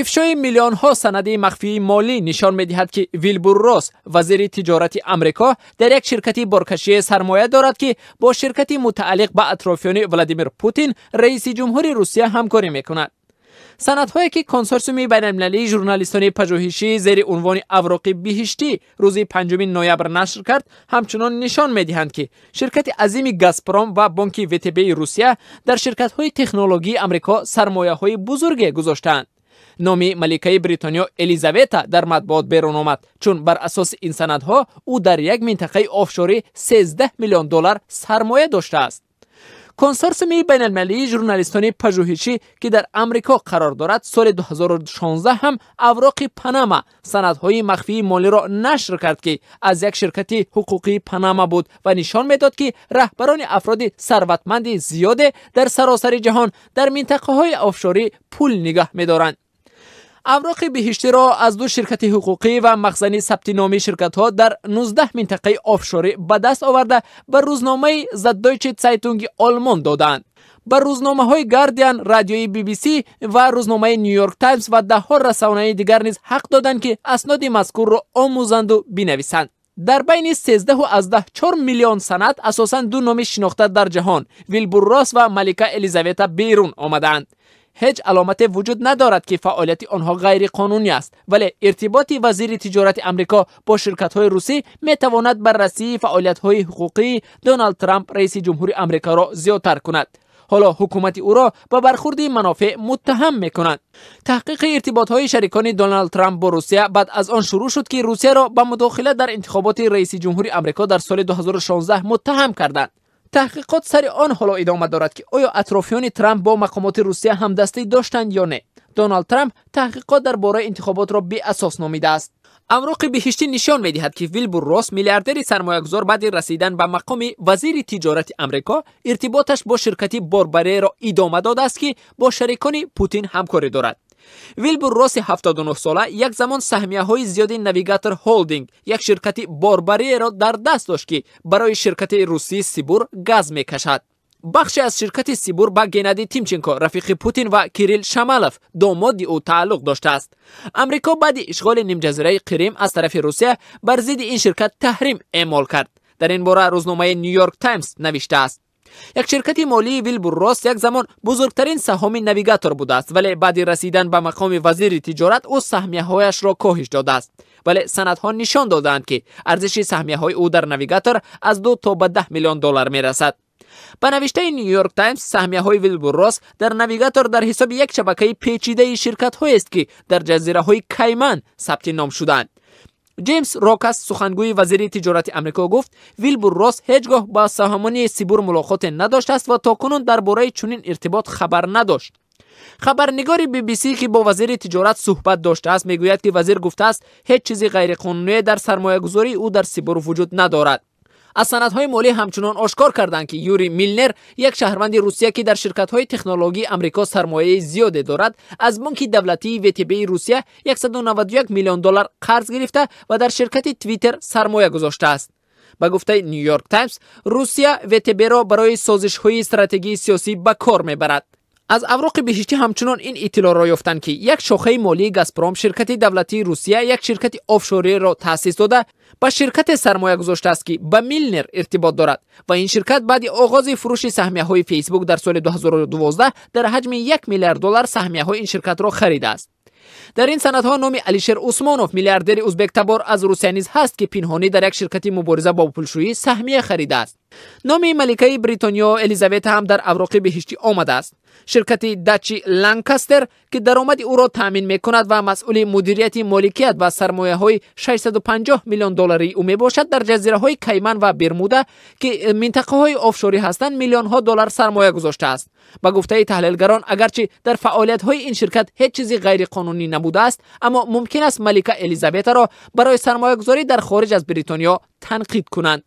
Ифшои миллионҳо санади махфии молӣ нишон медиҳад, ки Вилбур Росс, вазири тиҷорати Амрико, дар як ширкати боркашӣ сармоя дорад, ки бо ширкати мутааллиқ ба атрофиёни Владимир Путин, раиси ҷумҳури Русия, ҳамкорӣ мекунад. Санадҳое, ки Консорсиуми байналмилалии журналистони пажӯҳишӣ зери унвони «Авроқи биҳиштӣ» рӯзи 5 ноябр нашр кард, ҳамчунон нишон медиҳанд, ки ширкати азими «Газпром» ва бонки ВТБи Русия дар ширкатҳои технологии Амрико сармояҳои бузурге гузоштаанд. Номи маликаи Бритониё Элизавета дар матбуот берун омад, чун бар асоси ин санадҳо ӯ дар як минтақаи офшорӣ 13 миллион доллар сармоя доштааст. Консорсиуми байналмилалии журналистони пажӯҳишӣ, ки дар Амрико қарор дорад, соли 2016 ҳам «Авроқи Панама» санадҳои махфии молиро нашр кард, ки аз як ширкати ҳуқуқии Панама буд ва нишон медод, ки раҳбарони афроди сарватманди зиёде дар саросари ҷаҳон дар минтақаҳои офшорӣ пул нигаҳ медоранд. Авроқи биҳиштиро аз ду ширкати ҳуқуқӣ ва махзани сабти номи ширкатҳо дар 19 минтақаи офшорӣ ба даст оварда, ба рӯзномаи Заддойче Цайтунги Олмон додаанд. Ба рӯзномаҳои Гардиан, радиои BBC ва рӯзномаи Нью-Йорк Таймс ва даҳҳо расонаи дигар низ ҳақ доданд, ки асноди мазкурро омӯзанду бинависанд. Дар байни 13,4 миллион санад асосан ду номи шинохта дар ҷаҳон, Вилбур Росс ва малика Элизавета, берун омадаанд. Ҳеҷ аломате вуҷуд надорад, ки фаъолияти онҳо ғайриқонунӣ аст, вале иртиботи вазири тиҷорати Амрико бо ширкатҳои русӣ метавонад баррасии фаъолиятҳои ҳуқуқии Доналд Трамп, раиси ҷумҳури Амрикоро зиёдтар кунад. Ҳоло ҳукумати ӯро ба бархурди манофеъ муттаҳам мекунанд. Таҳқиқи иртиботҳои шарикони Доналд Трамп бо Русия баъд аз он шурӯъ шуд, ки Русияро ба мудохила дар интихоботи раиси ҷумҳури Амрико дар соли 2016 муттаҳам карданд. Таҳқиқот сари он ҳоло идома дорад, ки оё атрофиёни Трамп бо мақомоти Русия ҳамдастӣ доштанд ё не. Доналд Трамп таҳқиқот дар бораи интихоботро беасос номидааст. Авроқи биҳиштӣ нишон медиҳад, ки Вилбур Росс, миллиардери сармоягузор, баъди расидан ба мақоми вазири тиҷорати Амрико иртиботаш бо ширкати борбареро идома додааст, ки бо шарикони Путин ҳамкорӣ дорад. Вилбур Росси 79 сола як замон саҳмияҳои зиёди Навигатор Холдинг, як ширкати борбариеро дар даст дошт, ки барои ширкати русии Сибур газ мекашад. Бахше аз ширкати Сибур ба Геннадий Тимченко, рафиқи Путин, ва Кирилл Шамалов, домоди ӯ, тааллуқ доштааст. Амрико баъди ишғоли нимҷазираи Қирим аз тарафи Русия бар зидди ин ширкат таҳрим эъмол кард. Дар ин бора рӯзномаи Нью-Йорк Таймс навиштааст. Як ширкати молии Вилбур Росс як замон бузургтарин саҳоми Навигатор будааст, вале баъди расидан ба мақоми вазири тиҷорат ӯ саҳмияҳояшро коҳиш додааст. Вале санадҳо нишон додаанд, ки арзиши саҳмияҳои ӯ дар Навигатор аз 2 то ба 10 миллион доллар мерасад. Ба навиштаи Нью-Йорк Таймс, саҳмияҳои Вилбур Росс дар Навигатор дар ҳисоби як шабакаи печидаи ширкатҳоест, ки дар ҷазираҳои Кайман сабти ном шудаанд. Ҷеймс Рокас, сухангӯи вазири тиҷорати Амрико, гуфт, Вилбур Росс ҳеҷ гоҳ ба саҳомони Сибур мулоқоте надоштааст ва то кунун дар бораи чунин иртибот хабар надошт. Хабарнигори BBC, ки бо вазири тиҷорат суҳбат доштааст, мегӯяд, ки вазир гуфтааст, ҳеҷ чизи ғайриқонуние дар сармоягузории ӯ дар Сибур вуҷуд надорад. Аз санадҳои молӣ ҳамчунон ошкор карданд, ки Юрий Милнер, як шаҳрванди Русия, ки дар ширкатҳои технологии Амрико сармояи зиёде дорад, аз бонки давлатии ВТБи Русия 191 миллион доллар қарз гирифта ва дар ширкати Твиттер сармоя гузоштааст. Ба гуфтаи Нью-Йорк Таймс, Русия ВТБро барои созишҳои стратегии сиёсӣ ба кор мебарад. Аз авроқи биҳиштӣ ҳамчунон ин иттилоъро ёфтанд, ки як шохаи молии Газпром, ширкати давлатии Русия, як ширкати офшориро таъсис дода, ба ширкате сармоя гузоштааст, ки ба Милнер иртибот дорад, ва ин ширкат баъди оғози фурӯши саҳмияҳои Фейсбук дар соли 2012 дар ҳаҷми 1 миллиард доллар саҳмияҳои ин ширкатро харидааст. Дар ин санадҳо номи Алишер Усмонов, миллиардери узбектабор аз Русия, низ ҳаст, ки пинҳонӣ дар як ширкати мубориза бо пулшӯӣ саҳмия харидааст. Номи маликаи Бритониё Элизавета ҳам дар авроқи биҳиштӣ омадааст. Ширкати Дачи Ланкастер, ки даромади ӯро таъмин мекунад ва масъули мудирияти моликият ва сармояҳои 650 миллион долларии ӯ мебошад, дар ҷазираҳои Кайман ва Бермуда, ки минтақаҳои офшорӣ ҳастанд, миллионҳо доллар сармоя гузоштааст. Ба гуфтаи таҳлилгарон, агарчи дар фаъолиятҳои ин ширкат ҳеҷ чизи ғайриқонунӣ набудааст, аммо мумкин аст малика Элизабетаро барои сармоягузорӣ дар хориҷ аз Бритониё танқид кунанд.